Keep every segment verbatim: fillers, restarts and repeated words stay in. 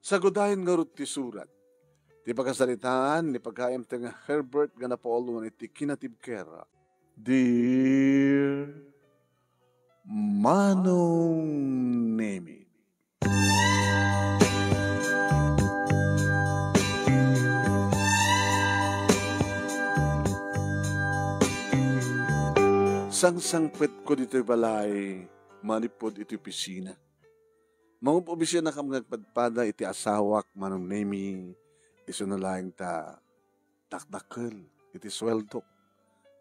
Sagudayen ngarud ti surat. Ti pakasaritaan ni pagaem ti nga Herbert nga napaulwan iti kinatibker. Dear Manong Nemi. Sangsangpetko ditoy balay manipud iti opisina. Mangub-obisinakam nga agpadpada iti asawak, Manong Nemi, isuna laeng ta dakdakkel iti sueldok,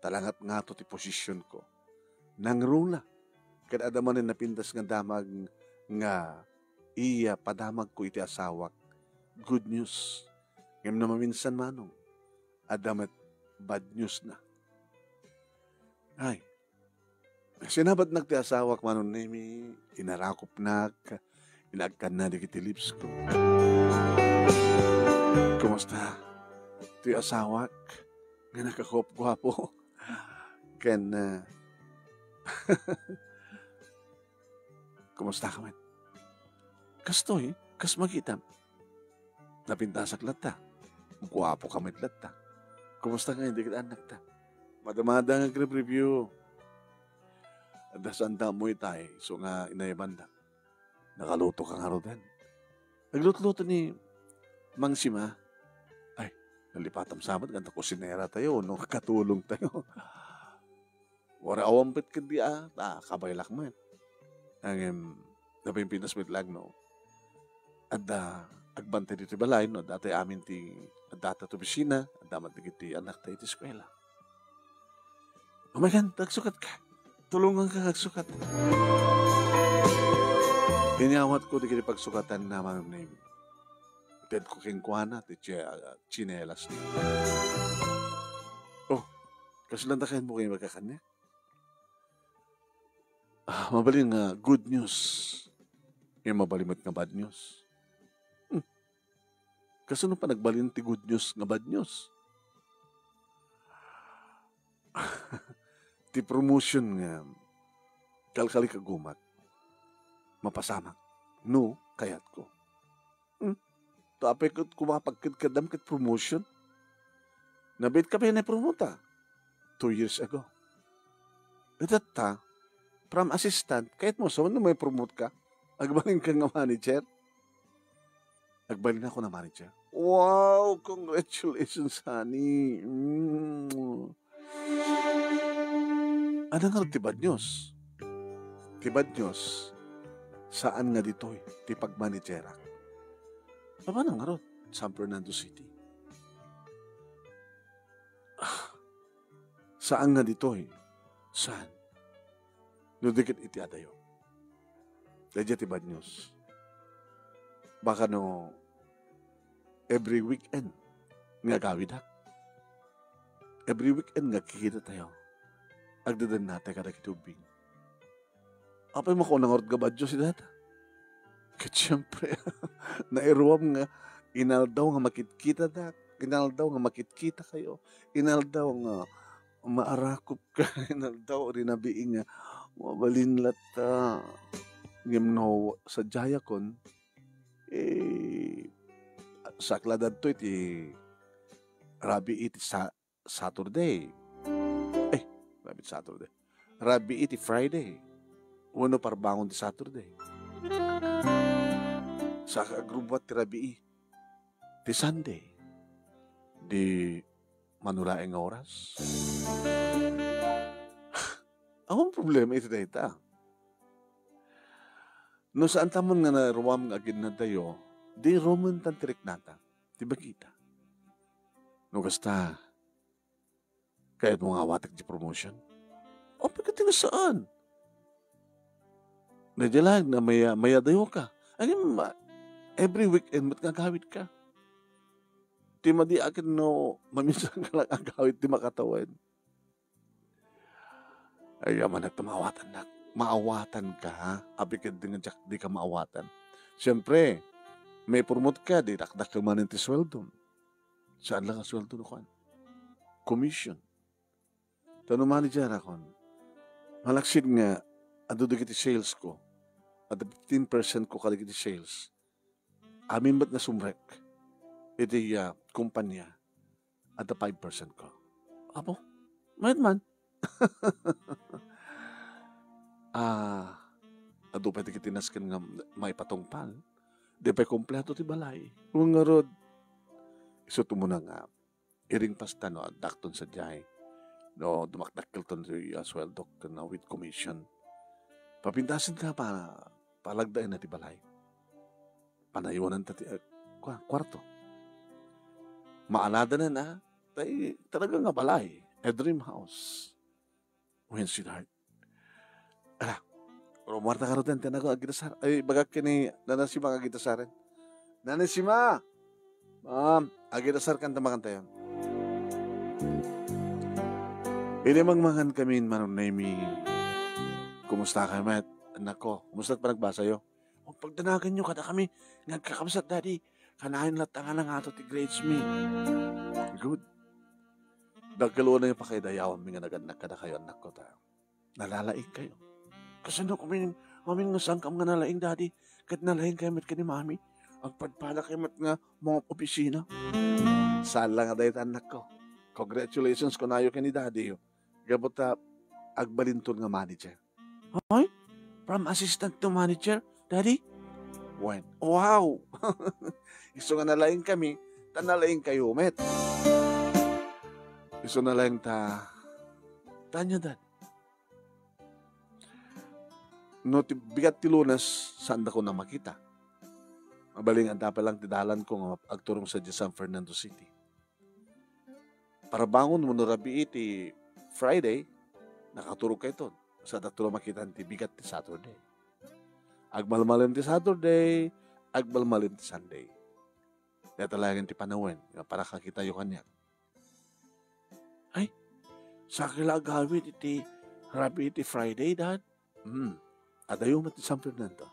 ta langat ngato ti posisionko. Nangruna, ket adda manen napintas nga damag nga iya padamagko iti asawak. Good news. Ngem no maminsan, Manong, adda met bad news na. Ay, sinabadnak ti asawak, Manong Nemi, inarakopnak, inagkanna dagiti lips ko. Kumusta? Ti asawak nga nakaguapguapo. Ken, ah, kumusta ka met? Kastoy, kas magitam. Napintasak latta. Guapo ka met latta. Kumusta ngayon dagiti annakta? Madamada nga agreview. Adda saan ta ammo itay, isu nga inayabanda. Nakaluto ka ngaruden. Naglutluto ni Mang Sima. Ay, nalipatam sa met nga kusinera tayo, no? Katulong tayo. Wara awampet ket di a, ta kabaylak met. Ngem, napimpinas met laeng no adda agbantay ditoy balay, no adda tay amin ti, adda ta ti opisina, adda met dagiti annakta iti eskuela. Umaykan, agsukat ka. Tulongan ka agsukat. Inyawatko dagiti pagsukatanna, Manong Nemi. Itedko kenkuana ti tsie-, ah, tsinelas. Oh, kasla ta ken mo kayo magkakanya? Ah, mabalin nga good news. Yung mabalin met nga bad news. Hmm. Kasano pa nagbalin ti good news nga bad news? Ti promotion nga kalkali kagumat, mapasamak. No, kayatko. Hmm? Tapay ket kumapagkadkadam ket promotion. Nabiit ka pa nga promote, ah, two years ago. Itatta, from assistant, kayat mo, so, no may promote ka? Agbalin ka nga manager? Agbalin ako na manager. Wow, congratulations, honey. Mm. Ano nga ti bad news? Ti bad news, saan nga ditoy ti pagmanagerak. Paano nga rod? San Fernando City. Ah, saan nga ditoy? Saan? No di ket iti adayo. Daydiay ti bad news. Baka no every weekend nga agawidak. Every weekend nga kikita tayo. Agdadannatay kadagiti ubbing. Apay mo ko nangarod nga bad news iti data? Ket siyempre, nairuam nga inaldaw nga makitkitadak, inaldaw nga makitkita kayo, inaldaw nga maarakop ka, inaldaw, rinabii nga mabalin latta. Ngem no sadiayakon, eh, sakla dadto iti rabii iti sa-, Saturday. Eh, rabii ti Saturday. Rabii ti Friday. Wenno parbangon ti Saturday. Saka agrubbuat ti rabii ti Sunday. Di mano laeng nga oras? Awan problema iti dayta. No saan tamon nga naruam nga aginnadayo, di rumen tan ti riknata, ti bagita. No kasta, kayat mo nga awatek ti promotion? O, pagkati nga saan? Nadya lang na maya, mayadayo ka. Ay, ma-, every weekend met nga agawid ka. Ti madi akin no, maminsan ka lang agawid ti makatawen. Ay, amanak ta maawatannak. Maawatan ka, ha? Apay ket di nga diak, di ka maawatan. Siyempre, may promote ka, di dakdakkel manen ti sueldo. Saan lang a sueldo no kuan? Commission. Ta no manager akon, malaksid nga adu dagiti sales ko, at fifteen percent ko kadagiti sales. amin met nga sumrek iti, ah, kumpanya, adda five percent ko. Apo, mayat man. Ah, adu pay dagiti nasken nga maipatungpal. Di pay kompleto ti balay. Ngarud, isu ti umuna nga iring pasta no addakton sadiay. No dumakdakkelton ti, ah, sueldok ken, ah, with commission. Papintasen ta pa, palagdaen na ti balay. Panayonan ta ti, ah, kua-, kuarto. Maanadanan, ah, tay talaga nga balay, a dream house. Wen, sweetheart. Ala, rumuarta ka ruten, ti anak ko, agidasar. Ay, bagak ken ni Nanay Sima, agidasaren. Nanay Sima! Ma'am, agidasar kan ta makantayon. Idi mangmangan kami, Manong Nemi, kumusta kayo met? Anak ko, kumusta panagbasayo? Pagdanaganyo kadakami nga agkakabsat, Daddy. Kanayon latta nga nangato ti grades mi. Good. Daggaluanyo pakaidayawanmi nga nagannak kadakayo, annakko, ta nalalaingkayo. Kasano kami, amin nga sangkam nga nalaing, Daddy? Ket nalaingkayo met ken ni Mami? Agpadpadakayo met nga mga opisina? Saan la nga dayta, annakko. Congratulations kunayo ken ni Daddy. Gapu ta agbalinton nga manager. Hoy? From assistant to manager, Daddy? Wen. Wow! Isu nga nalaing kami, ta nalaing kayo met. Isu na lang ta, tanya, Dad. No ti bigat ti Lunes, saan dako na makita? Mabalin nga adda pa lang ti dalan ko nga agturong sadiay San Fernando City. Parabangon wenno rabii ti Friday, nakaturog kayton. Saan dakto la makita ti bigat ti Saturday. Agmalmalem ti Saturday, agmalmalem ti Sunday. Dayta laengen ti panawen nga panakakitayo kaniak. Ay, saan la agawid iti rabii ti Friday, Dad? Hmm. Adayo met ti San Fernando.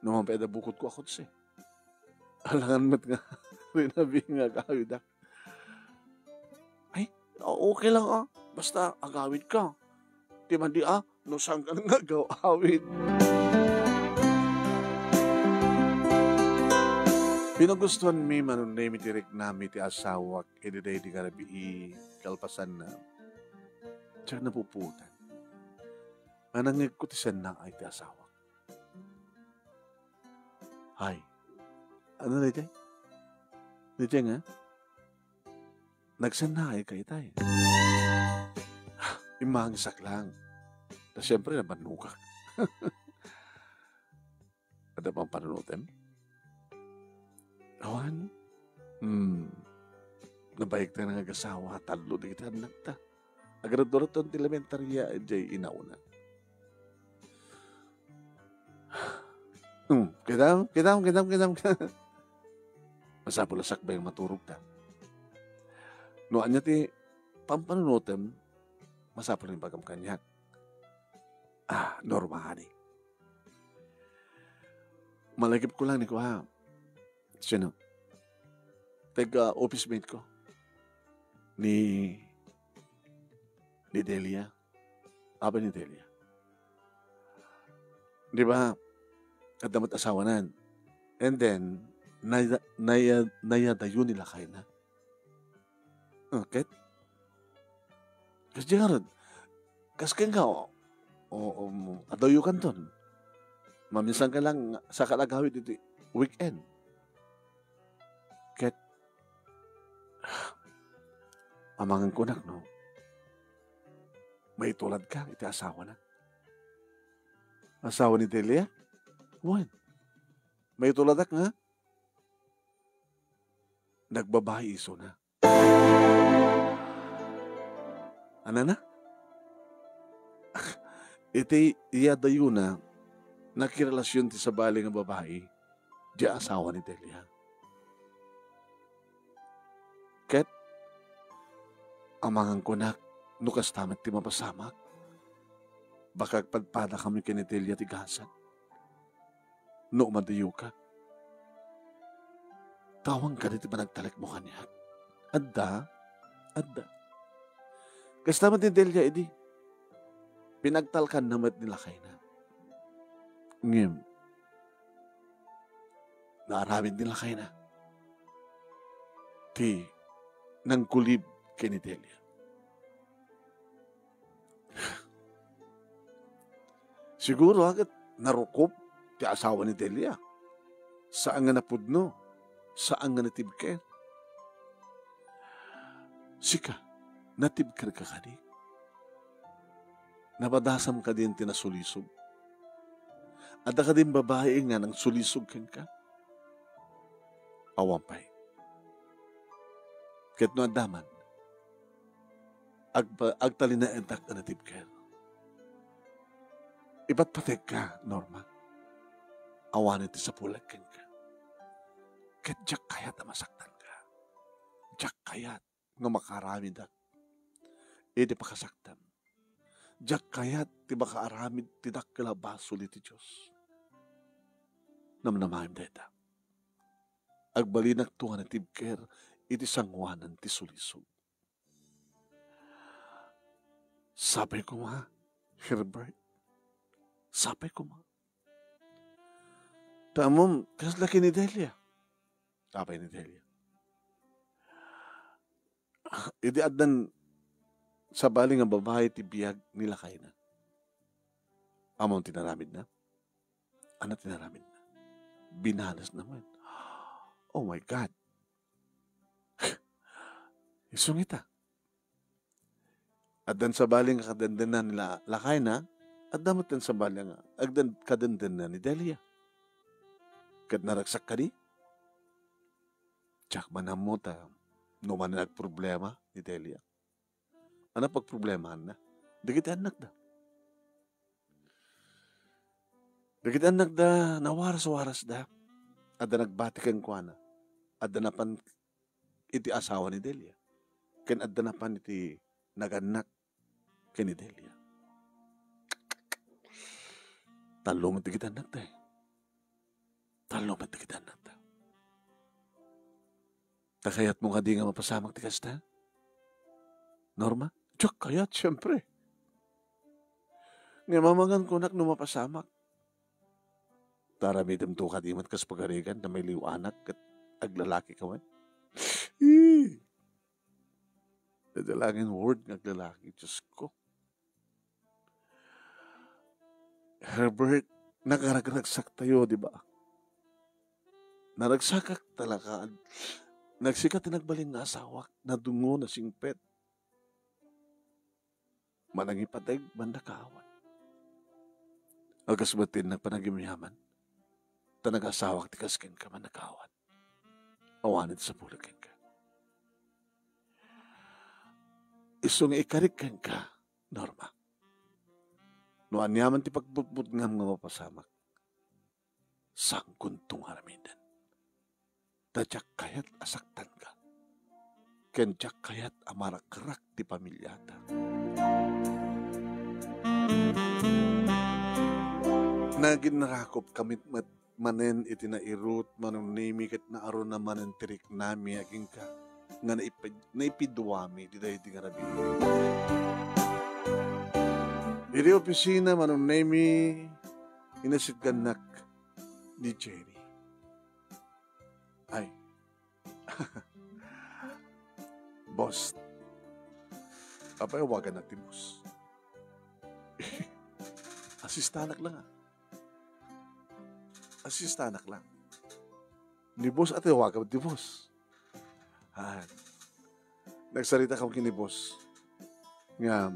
No man pay adda bukod ko a kotse. Alangan met nga rinabii nga agawidak. Ay, o-, okay lang, ah. Basta agawid ka. Ti madi, ah, no saan ka nga agaw-awid. Pinagustuan mi, Manong Nemi, ti riknami ti asawak idi daydi nga rabii kalpasanna. Diak napupuotan. Manangngegko ti sannaay ti asawak. Hay. Ano daytoy? Daytoy nga? Nagsannaay ka itay. Immangisak lang. Ta siyempre, nabannogak. Adda pampanunotem? Awan. Hmm. Nabayag ta nga agasawa, tallo dagiti annakta. Agraduraton ti elementaria, idiay inauna. Hmm. Kitam, kitam, kitam, kitam. Masapul a sakbay nga maturog ta. No ania ti pampanunotem, masapul nga ibagam kaniak. Ah, Norma, honey. Malagip ko lang ni kua. Sino? Tag, ah, office mate ko. Ni, ni Delia. Apa ni Delia? Di ba? Adda met asawanan. And then, naya-, naya-, nayadayo ni lakayna. Ah, ket? Kas di ngarud, kas kenka, o, o, um, adayo kanton. Maminsan ka lang, saka agawid iti weekend. Ket, amangan kunak, no? Maitulad ka iti asawana. Asawa ni Delia? Wen. Maituladak nga? Nagbabai isuna. Anana? Iti iyadayona, nakirelasion ti sabali nga babai, di asawa ni Delia. Ket, amangan kunak, no kasta met ti mapasamak, baka agpadpadakami ken ni Delia ti gasat. No umadayoka, tawang kadi ti panagtalekmo kaniak. Adda, adda. Kasta met ni Delia idi, pinagtalkanna met ni lakayna. Ngem, da aramid ni lakayna ti nangkulib ken ni Delia. Siguro, a, ket narukop ti asawa ni Delia. Saan nga napudno, saan nga natibker. Sika, natibkerka kadi? Napadasam kadin ti nasulisog? Adda kadin babai nga nangsulisog kenka? Awan pay. Ket no adda man, agpa-, agtalinaeddak a natibker. Ipatpategka, Norma. Awanen ti sapulek kenka. Ket diak kayat a masaktanka. Diak kayat nga makaaramidak iti pakasaktam. Diak kayat ti makaaramid ti dakkel a basol iti Dios. Namnamaem dayta. Agbalinakto nga natibker iti sangoanan ti sulisog. Sapay koma, Herbert. Sapay koma. Ta ammom, kasla ken ni Delia. Sapay ni Delia. Idi addan sabali nga babai ti biag ni lakayna. Ammom ti naramidna? Ania ti naramidna? Binanasna met. Oh my God. Isu nga ita. Addan sabali nga kadendenna ni la-, lakayna, adda met ti sabali nga agdan-, kadendenna ni Delia. Ket naragsak kadi? Diak man ammo ta no manen agproblema ni Delia. Ania pagproblemaanna? Dagiti annakda. Dagiti annakda, nawaras-warasda. Adda nagbati kenkuana. Adda napan iti asawa ni Delia. Ken adda napan iti nagannak ken ni Delia. Tallo met dagiti annakda, eh. Tallo met dagiti annakda. Ta kayatmo kadi nga mapasamak ti kasta, Norma? Diak kayat, siempre. Ngem amangan kunak no mapasamak. Ta aramidemto kadi met kas pagarigan ta mailiw anak ket aglalaki ka met. Ee. Dayta laeng word nga aglalaki, Diosko. Herbert, nakaragragsaktayo, di ba? Naragsakak talaga. Nagsika ti nagbalin nga asawak, nadungo, nasingpet. Manangipateg, mannakaawat. Agas met ti nagpanagimyaman, ta nagasawak ti kas kenka, mannakaawat. Awanen ti sapulek kenka. Isu nga ikarik kenka, Norma. No aniaman ti pagbutbutngam nga mapasamak, saankonto nga aramiden. Ta diak kayat a saktanka. Ken diak kayat a marakrak ti pamiliata. Naginrakop kami met manen iti nairut, Manong Nemi, ket naaruna manen ti riknami agingga nga naipid-, naipiduami iti daydi nga rabii. Iti opisina, Manong Nemi, inasitgannak ni Jerry. Ay. Boss. Apay awagannak ti boss? Asistanak lang, ah. Asistanak lang. Ni boss, ati, awagan ti boss. Ah. Nagsarita kami ni boss. Nga,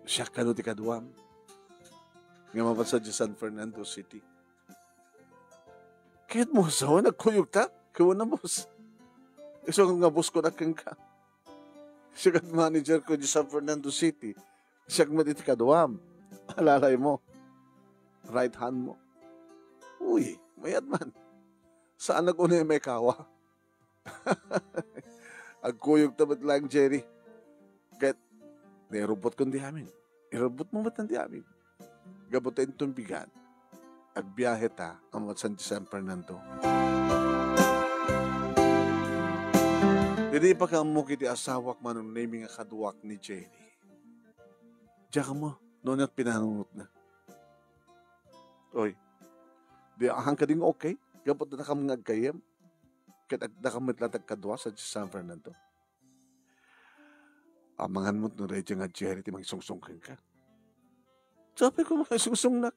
siak kano ti kaduam nga mapansa di San Fernando City. Kayatmo, sawen, agkuyogta? Kuna, boss. Isu nga boss ko na kenka. Siak ti manager ko di San Fernando City. Siak met iti kaduam. Alalaymo. Right hand mo. Uy, mayat man. Saan nag-unay may kawa? Agkuyogta met laeng, Jerry. Ket, nairubbot kon di amin. Irubbot mo met di amin. Gapu ta inton bigat, agbiaheta a mapansa di San Fernando. Idi ipakaammok iti asawak, Manong Nemi, nga kaduak ni Jerry. Diak ammo no aniat pinanunotna. Oy, Di, ahan kadi nga okay? Gapu ta dakam nga aggayyem. Ket ag-, dakam met latta kadua sa San Fernando. Amangan mo no ready nga Jerry ti mangisungsong kenka. Sabi ko, mangisungsongnak.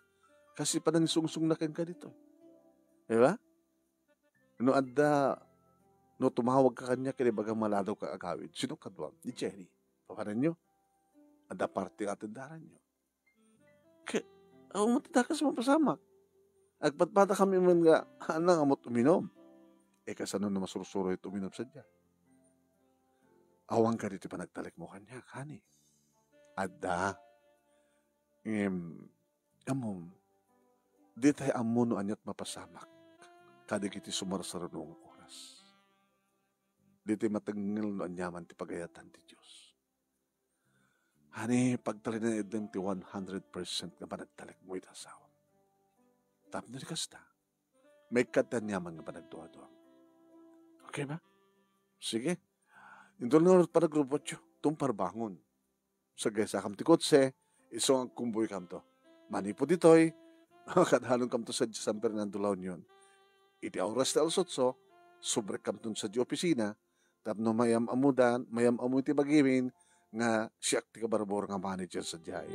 Kasi panangisungsongnak kenka dito. Di ba? No adda, no tumawag ka kanya, kaya baga maladaw ka agawid. Sino kadua? Ni Jerry. Papananyo? Adda party nga atendaranyo. Ke, awan mo ti dakes mapasamak. Agpadpada kami man nga, "Haan nga amot uminom." E, kasano no masursuroy ti uminom sadiay? Awan kadi ti panagtalek mo kaniak, honey? Adda. Ngem, ammom, ditay ammo no aniat mapasamak kadagiti sumarsaruno nga oras. Ditay matengngel no aniaman ti pagayatan ti Dios. Honey, pagtalinaedem ti one hundred percent nga panagtalekmo iti asawam. Tapno di kasta, maikkat ti aniaman nga panagduaduam. Okay ba? Sige. Inton nga panagrubbuatyo, tumpar bangon. Sagsagsaam ti kotse, isu nga agkumbuykam to. Manipud ditoy, kadanon kamto sa San Fernando, La Union. Iti oras ti alas otso, subrekkamton sa di opisina, tapno mayam-amudan, mayam-amu iti bagimin nga siak ti kabarbaro nga manager sadiay.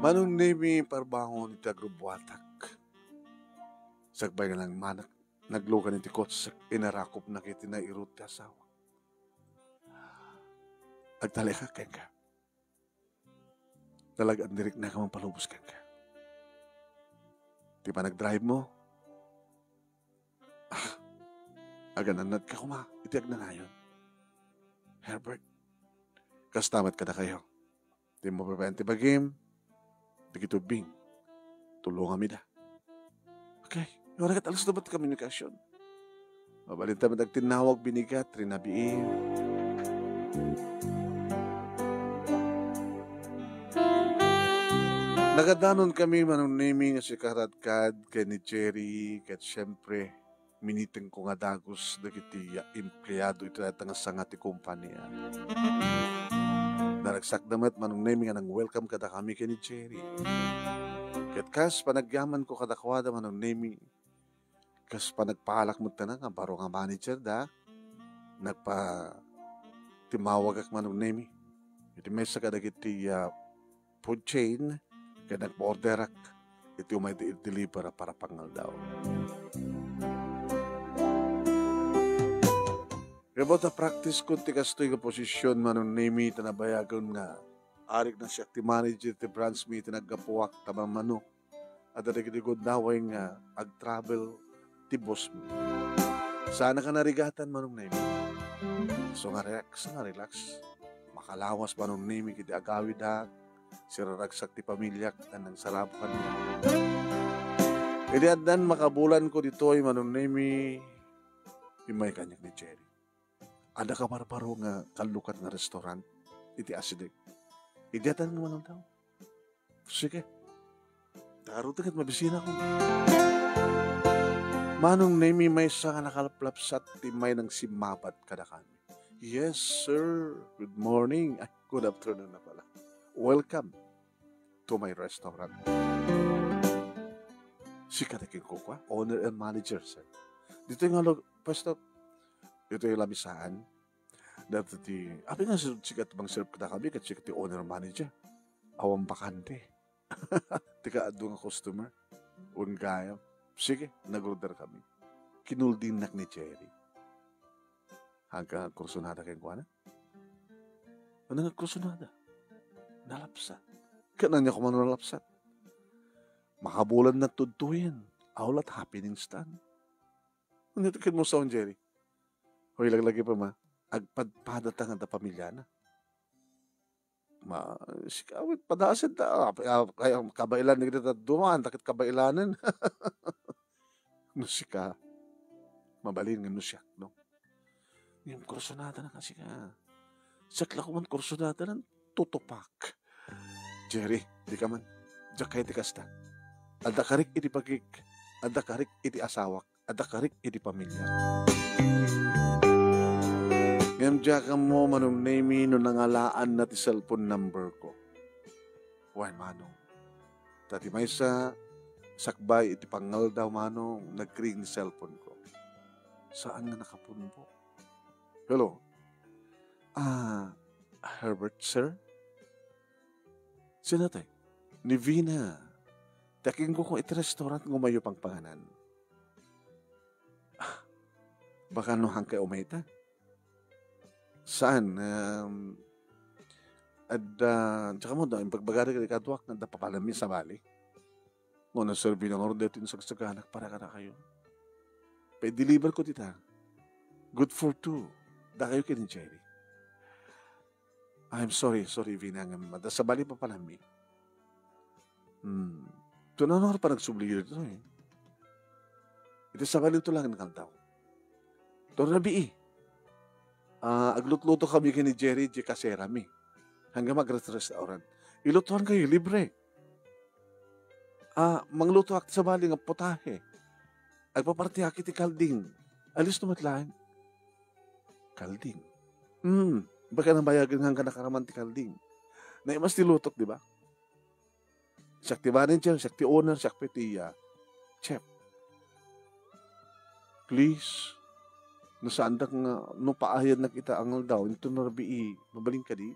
Manong Nemi, parbangon iti agrubbuatak. Sakbay nga nangmanak, naglugan iti kotse, inarakopnak iti nairut ti asawa. Agtalekak kenka. Talaga, direk nga mampalubos kenka. Ti panagdrive mo, ah, aganannadka koma iti agnanayon. Herbert, kasta met kadakayo. Ti mapapayan ti bagim, dagiti ubbing, tulongam ida. Okay. Yung nagat alas na ba't komunikasyon? Mabalinta met agtinnawag, binigat, rinabii. Nagadanon kami, Manong Nemi, nga sika radkad ken ni Jerry, ket siyempre, minitengko nga dagus dagiti empleado iti dayta nga sanga ti kompania. Naragsakda met, Manong Nemi, nga nang-welcome kadakami ken ni Jerry. Ket kas panagyamanko kadakuada, Manong Nemi, kas panagpaalak met nga baro nga manager da, nagpa-, timmawagak, Manong Nemi. Iti maysa kadagiti, ah, food chain, ket nagpa-orderak iti umay di deliver a para pangaldaw. Gapu ta practice ko ti kastoy nga posisyon, Manong Nemi, ta nabayagen nga arik na siak ti manager ti branch mi iti naggapuak, ta mammano, adda dagiti gundaway nga agtravel ti boss mi. Saan a narigatan, Manong Nemi. So nga relax, nga relax. Makalawas, Manong Nemi, iti agawidak, siraragsak ti pamiliak, tan nangsarabkan. Idi addan makabulan ko ditoy, Manong Nemi, immay kaniak ni Jerry. Adda kabarbaro nga kallukat nga restaurant iti asideg. Idi addan nga manaldaw. Sige. Taro ti ket mabisina ko. Manong Nemi, maysa nga nakalaplapsat ti may nangsimmabat kadakami. Yes, sir. Good morning. Ay, good afternoon na pala. Welcome to my restaurant. Sika ti kinkukua, owner and manager, sir. Dito nga lo-, pwesto, dito yung lamisaan. Dati ti, apay nga, sir, sika ti mang-serve kadakami, ket sika ti owner manager. Awan bakante. Ti kaadu nga customer. Wen gayam. Sige, nag-order kami. Kinuldingnak ni Jerry. Hangka kursunada kenkuana? Ano nga kursunada? Nalapsat. Kananya ko man nalapsat. Makabulan na tudtuyen. Awlat happenings tan. Ano ti kinmusaon, Jerry? Hoy, laglagi pa, ma. Agpadpada ta nga da pamilyana. Ma, sika, awit, padasen ta, ah, ah, kaya kabailan ni kita duman, takit kabailanen. No sika, mabalin nga no siak, no? Ngem kursunada na kasi ka. Siak la kuman kursunada nan tutupak. Jerry, di ka man. Diak kaya ti kasta. Adda karik iti bagik, adda karik iti asawak, adda karik iti pamiliak. Ngem diak ammo, Manong Nemi, no nangalaanna ti cellphone number ko. Wen, Manong. Ta ti maysa, sakbay iti pangngaldaw, Manong, nagring ni cellphone ko. Saan nga nakapunbo? Hello? Ah, Herbert, sir? Sino tay? Ni Vina. Ti akinggo ko iti restaurant nga umayo pangpanganan. Ah, baka no hangkay umayta? Saan? Um, adda, tsaka mo, da, impagbagada kadi kaduak nga adda papanammi sabali. Nga na-serve na nga ron daytoy insagsaganak para kadakayo. Pa-deliver ko dita. Good for two. Dakayo ken ni Jerry. I'm sorry, sorry, Vina, ngem adda sabali papanammi. Hmm. Tunaw nga panagsubli ditoy. Iti sabali to lang nga aldaw. Ton rabii. Ah, aglutluto kami ken ni Jerry, di kaserami. Hanggang mag-restaurant. Ilutuan kayo, libre. Ah, mangluto ak sabali nga putahe. Agpapartiak iti kalding. Alisto met laeng. Kalding. Hmm, baka nabayagan nga nakaraman ti kalding. Naimas ti lutok, di ba? Siak ti manager, siak ti owner, siak pay ti, ah, chef. Please, no saandak nga, no paayannak ita nga aldaw, inton rabii, mabalin kadi?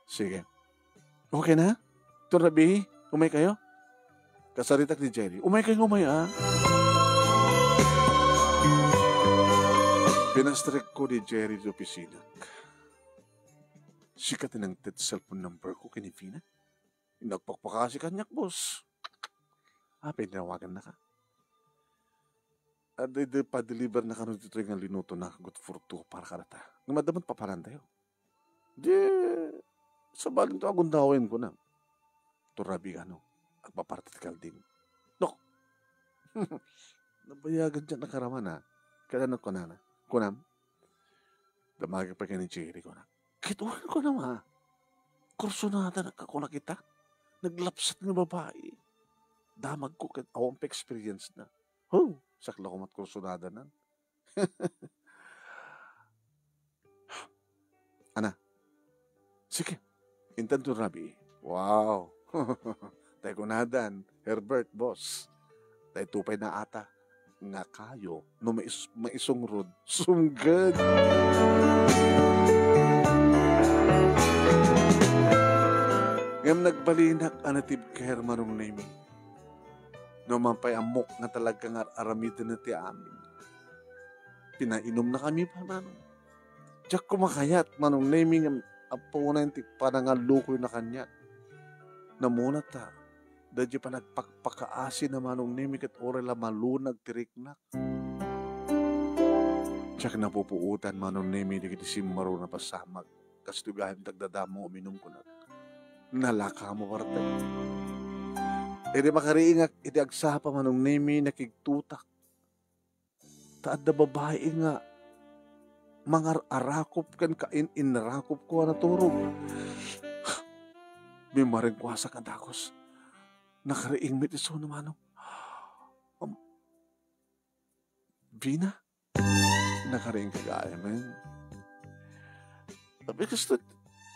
Sige. Okay na? Ton rabii, umay kayo? Kasaritak ni Jerry. Umay kayo, umay, ah. Pinastrek ko ni Jerry ti opisina. Sika ti nangted cellphone number ko ken ni Vina. Nagpakpakasi kaniak, boss. Ah, pinawagan na ka. Adda, adda pa-deliver na kano ditoy nga linuto na good for two para kadata. Nga madamot papanan tayo. Di, sabali to agundawen ko na. Turabi ano, agpaparti ti kalding. Nok! Nabayagan dyan nakaraman, ha? Kaya ano ko na na? Kunam? Damagak pa kay ni Jerry ko na. Kahit uwan ko na, ma. Kursunada na ka, kuna kita. Naglapsat nga babae. Damag ko, kahit awan pa experience na. Huh, sakla ko mat kursunada na. Ana, sige, intan to rabii. Wow. Tay kunadan, Herbert, boss. Tay tupay na ata. Nga kayo, no mais-, maisungrod, sungged. Ngem nagbalinak a natibker, Manong Nemi. No man pay ammok nga talaga nga ar-aramiden na ti amin. Pinainumna kami pa, Manong. Diak kumakayat, Manong Nemi, nga apunen ti panangallukoy na kaniak. Namuna ta, daydi panagpakpakaasi na Manong Nemi ket uray la malunag ti riknak. Diak napupuotan, Manong Nemi, dagiti simmaro napasamak. Kastoy gayam ti agdadamo, uminum kunak. Nalaka mo, parte. Idi makariingak iti agsapa, Manong Nemi, nakigtutak. Ta adda babai nga mangar-arakop ken kain-inrakop ko a naturog. Bimarengkuasak a dagus. Nakariing met isu no Manong. Um, Vina? Nakariing ka gayam, eh. Abi, kastoy,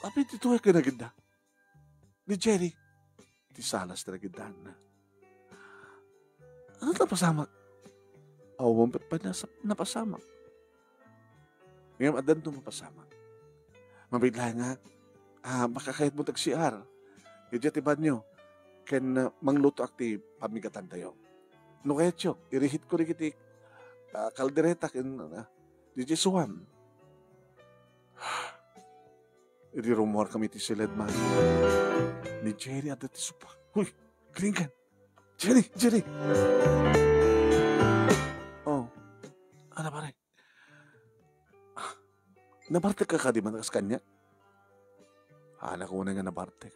abi, ditoy ka nagidda. Ni Jerry, ti salas ti nagiddaanna. Ano napasamak? Awan pay nasa-, napasamak. Ngem addanto mapasamak. Mabiit laeng nga, ah, makakayat mo tag-C R. Idiay ti banyo. Ken, ah, manglutoak ti pamigatantayo. No kayatyo, irihit ko dagiti, ah, kaldereta ken, ah, diay suam. Idi rummuar kami ti siled, man. Ni Jerry adda ti supak. Huy, gringan! Jerry! Jerry! Oh, ano, pare? Ah, nabartek ka kadi man kas kaniak? Anak ko nga nabartek.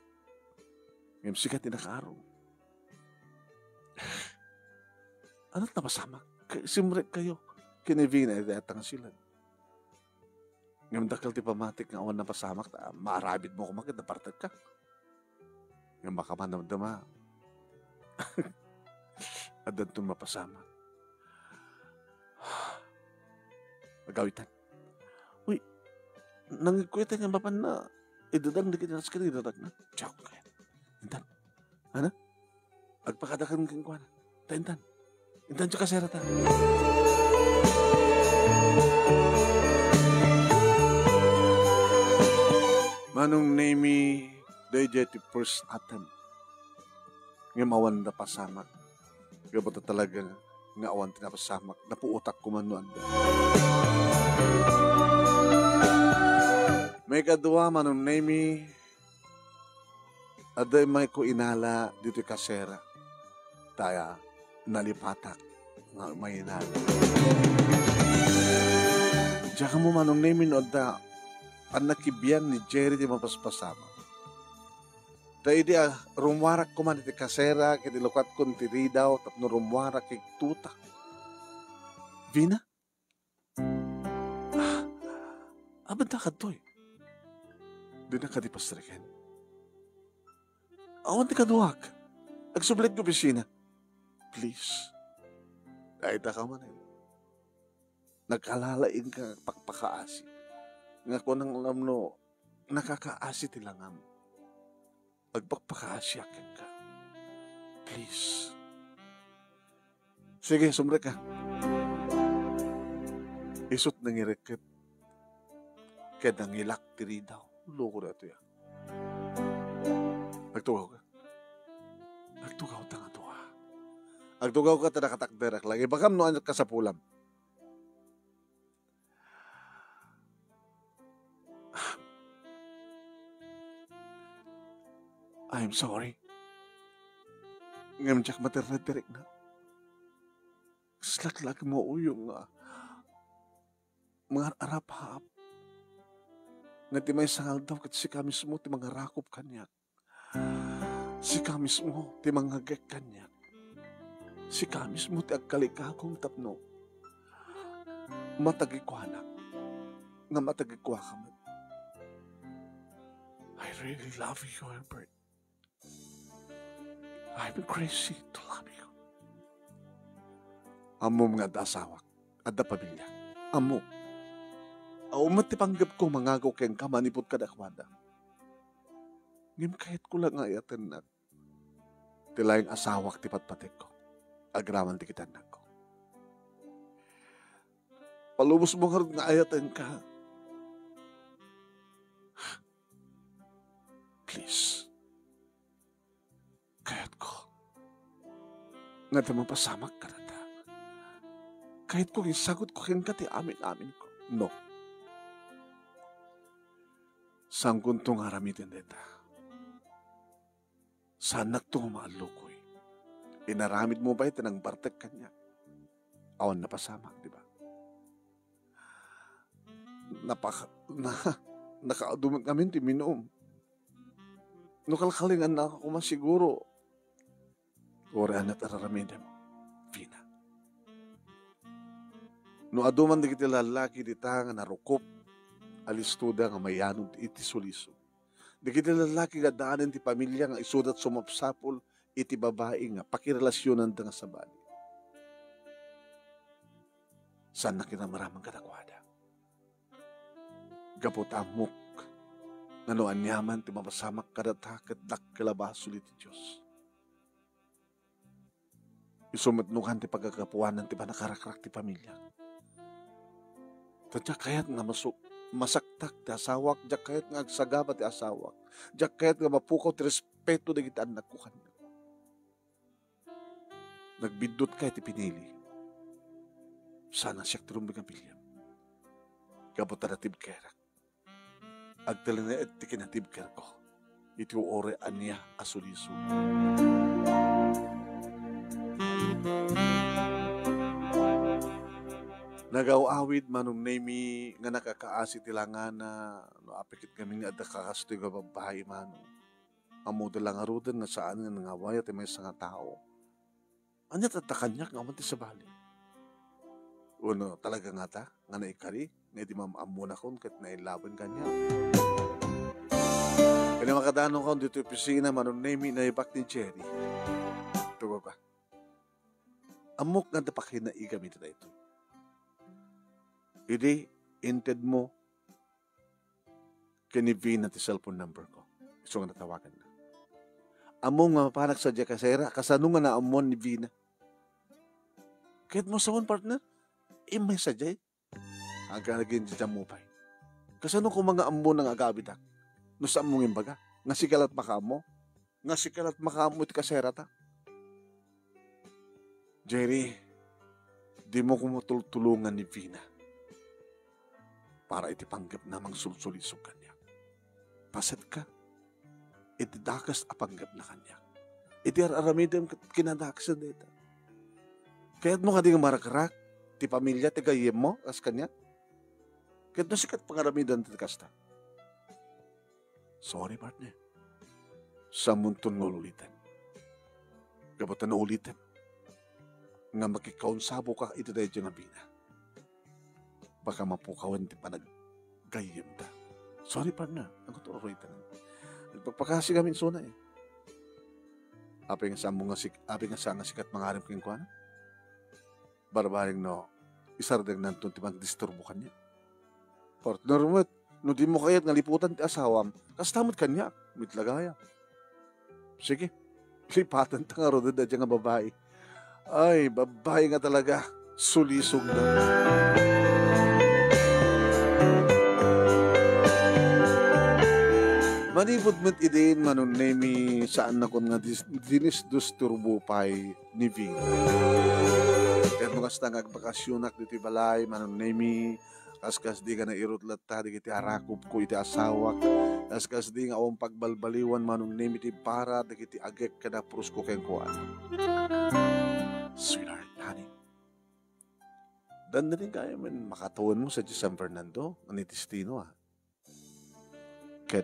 Ngem sika ti nakaaro. Anat napasamak? Kay simrek kayo. Kinivina iti atang silan. Ngem dakkel ti pamatik nga awan napasamak, ta maarabid mo koma ket nabartek ka. Ngem makaman damdama. Addanton mapasamak. Agawitan. Uy, nangegko ita nga mapanna idadang dagiti nasken nga idadagna. Joke. Intan. Ana? Agpakadakan kenkuana. Ta intan. Intan ti kaserata. Manong Nemy, daydiay ti first attempt. Ngem awan napasamak. Gapu ta talaga nga awan ti napasamak. Napuotak koma no adda. Maikadua, Manong Nemy, adda immayko inala ditoy kasera. Ta nalipatak nga mainala. Diak ammo, Manong Nemy, no adda pannakibiang ni Jerry ti mapaspasamak. Ta idi a, rummuarak koma iti kasera ket ilukatkon ti ridaw tapno rummuarak kagtutak. Vina? Ah, awan ta kadtoy. Dina kadi pastreken. Awan ti kaduak. Agsubli ka opisina. Please. Dayta ka manen. Nagkalalaing ka pakpakaasi. Nga kunang alam no, nakakaasi ti langam. Agpakpakaasiak kenka. Please. Sige, sumrek ka. Isut' nangireket. Ket nangilak ti ridaw. Loko daytoy a. Agtugaw ka. Agtugaw ta nga dua. Agtugaw ka ta nakatakderak lang. Ibagam no ania ti kasapulam. I'm sorry. Ngem diak matirned ti riknak. Kaslak la a kimauyo nga mangar-arap-ap. Nga ti maysa nga aldaw ket sika mismo ti mangarakop kaniak. Sika mismo ti mangngegek kaniak. Sika mismo ti agkalikagum tapno matagikuanak nga matagikuaka met. I really love you, Albert. I'm crazy to love you. Ammom nga adda asawak, adda pamilya. Ammok. Awan met ti panggepko mangagaw kenka manipud kadakuada. Ngem kayatko la nga ayatennak ti laeng asawak ti patpategko agraman dagiti annakko. Palubosmo ngarud nga ayatenka. Please. Kayatko nga adda mapasamak kadata. Kayatko nga isagutko kenka ti amin-aminko. No. Saankonto nga aramiden dayta. Saannakto nga maallukoy. Inaramidmo pay ti nangbartek kaniak. Awan napasamak, di ba? Napaka-, na-, nakaadu met ngamin ti minum. No kalkalingannak koma siguro, uray ania ti ar-aramidem, Vina. No adu man dagiti lallaki dita nga narukop a listoda nga mayanod iti sulisog. Dagiti lallaki nga addaanen ti pamilia nga isuda ti sumapsapul iti babai nga pakirelasionanda nga sabali. Saannak nga ramraman kadakuada. Gapu ta ammok nga no aniaman ti mapasamak kadata ket dakkel a basol iti Dios. Isu met nukan ti pagkakapuanan ti pannakarakrak ti pamiliak. Ta diak kayat nga masu-, masaktak ti asawak, diak kayat nga agsagaba ti asawak, diak kayat nga mapukaw ti respeto dagiti annakko kaniak. Nagbiddut kay ti pinili. Saan a siak ti rumbeng a piliem. Gapu ta natibkerak. Agtalinaed ti kinatibkerko iti uray ania a sulisog. Nagaw-awid Manong Nemy nga nakakaasi ti langana no apay ket ngamin nga adda kakastoy nga babbai, Manong. Ammoda la ngaruden nga saan nga nangawaya ti maysa nga tao. Ania ti adda kaniak nga awan ti sabali? Wenno talaga ngata nga naikari nga idi maam-ammonakon ket nailawen kaniak? Ken makadanonkon ditoy opisina, Manong Nemy, naibak ni Jerry. Tugaw ka. Ammok nga adda pakinaigam iti daytoy. Idi, intedmo ken ni Vina ti cellphone number ko. Isu nga natawaganna. Ammom nga mapanak sadiay kasera, kasano nga naammuan ni Vina? Kayatmo sawen, partner? Immay sadiay. Agagin ti jammo pay. Kasano koma nga ammona nga agabidak? No saanmo nga imbaga, nga sika la't makaammo? Nga sika la't makaammo iti kaserata? Jerry, dimo koma tultulongan ni Vina para iti panggepna mangsulsulisog kaniak. Pasetka iti dakes a panggepna kaniak. Iti ar-aramidem ket kinadakesen dayta. Kayatmo kadi nga marakrak ti pamilia ti gayyemmo kas kaniak? Ket no sika ti pangaramidenda ti kasta? Sorry, partner. Saanmonton nga uliten. Gapu ta no ulitem nga makikaunsaboka iti daydiay nga Vina, baka mapukawen ti panaggayyemda. Sorry, partner. Agturo ita. Nagpakpakasi kami insuna eh. Apay nga saanmo nga sik-, apay nga saan nga sika ti mangarem kenkuana? Barbareng no, isardengna inton ti mangdisturbo kaniak. Partner met, no dimo kayat nga liputan ti asawam, kasta met kaniak, met la gayam. Sige, lipatenta ngaruden daydiay nga babai. Ay, babai nga talaga, sulisogna. Manipud met idin, Manong Nemi, saannakon nga dis-, dinisdusturbo pay ni Vina. Ket no kasta nga agbakasionak ditoy balay, Manong Nemi, kaskasdi nga nairut latta dagiti arakobko iti asawak, kaskasdi nga awan pagbalbaliwan, Manong Nemi, ti para dagiti agek ken aprosko kenkuana. Sweetheart, honey, dandani kayo men makatawenmo sadiay San Fernando, nga ni destino, ah. Ket,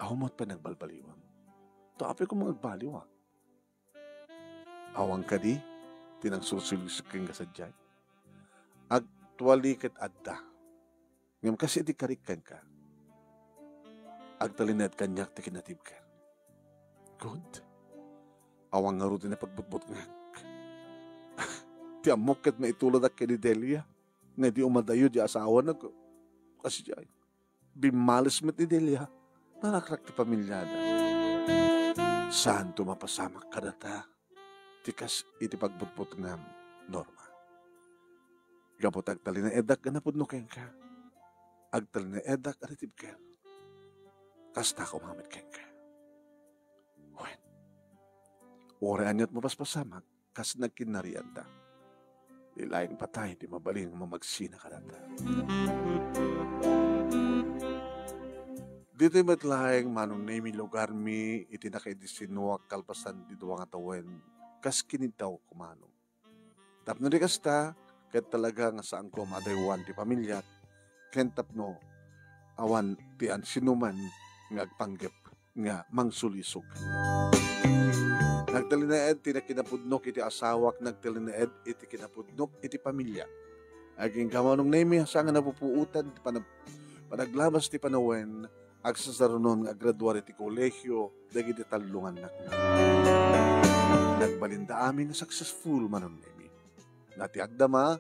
awan met pay nagbalbaliwam. Ta apay koma nga agbaliwak? Awan kadi ti nangsulsulisog kenka sadiay? Actually, ket adda. Ngem kas iti karik kenka, agtalinaed kaniak ti kinatibker. Good. Awan ngarud ti napagbutbutngak. Ti ammok ket maituladak ken ni Delia nga idi umadayo di asawana, kasdiay. Bimmales met ni Delia. Narakrak ti pamiliada. Saanto mapasamak kadata ti kas iti pagbutbutngam, Norma. Gapu ta agtalinaedak a napudno kenka. Agtalinaedak a natibker. Kasta koma met kenka. Wen, uray ania't mapaspasamak, kas nagkinnarianta. Ti laeng patay ti mabalin nga mamagsina kadata. Ditoy met laeng, Manong Nemi, lugarmi iti nakaidisinoak kalpasan ti dua nga tawen, kas kiniddaw ko, Manong. Tapno di kasta, ket talaga nga saanko a madaywan ti pamiliak, ken tapno awan ti ansinoman nga agpanggep nga mangsulisog. Nagtalinaed ti nakinapudnok iti asawak, nagtalinaed iti kinapudnok iti pamilya. Agingga, Manong Nemi, saan nga napupuotan ti pana-, panaglabas ti panawen, agsasarunon nga aggraduar iti kolehio dagiti tallo nga annakna. Nagbalinda amin nga successful, Manong Nemi. Natiagda ma,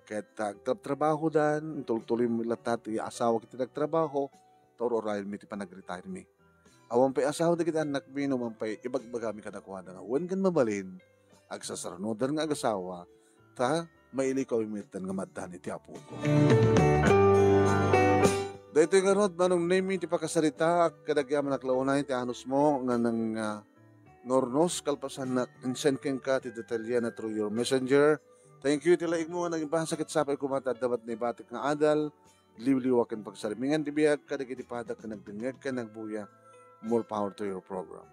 ket agtrabtrabahodan, intultuloy latta ti asawak iti nagtrabaho, ta ur-urayenmi ti panagretiremi. Awan pay asawa dagiti annakmi, no man pay ibagbagami kadakuada nga wen ken mabalin, agsasarunodan nga agasawa, ta mailikaw metten nga maaddan iti apoko. Daytoy ngarud, Manong Nemi, ti pakasaritaak, ket agyamanak la unay ti anusmo nga nang, ah, ngurnos, kalpasan nga insend kenka ti detalyena through your messenger. Thank you iti laigmo nga nagimbasa ket sapay koma ta adda met naibatik nga adal, liwliwa ken pagsarmingan ti biag kadagiti padak nga nagdengngeg ken nagbuya. More power to your program.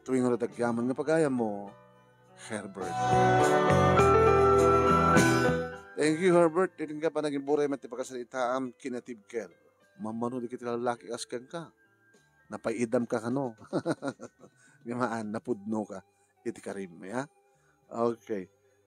Tuwing nga nagyaman nga pagayam mo, Herbert. Thank you, Herbert. Iti nga panagimburay met ti pakasaritaam, kinatibker. Mammano dagiti lallaki kas kenka. Napaidam ka kano. Nga maan, napudno ka. Iti karim, ya? Okay.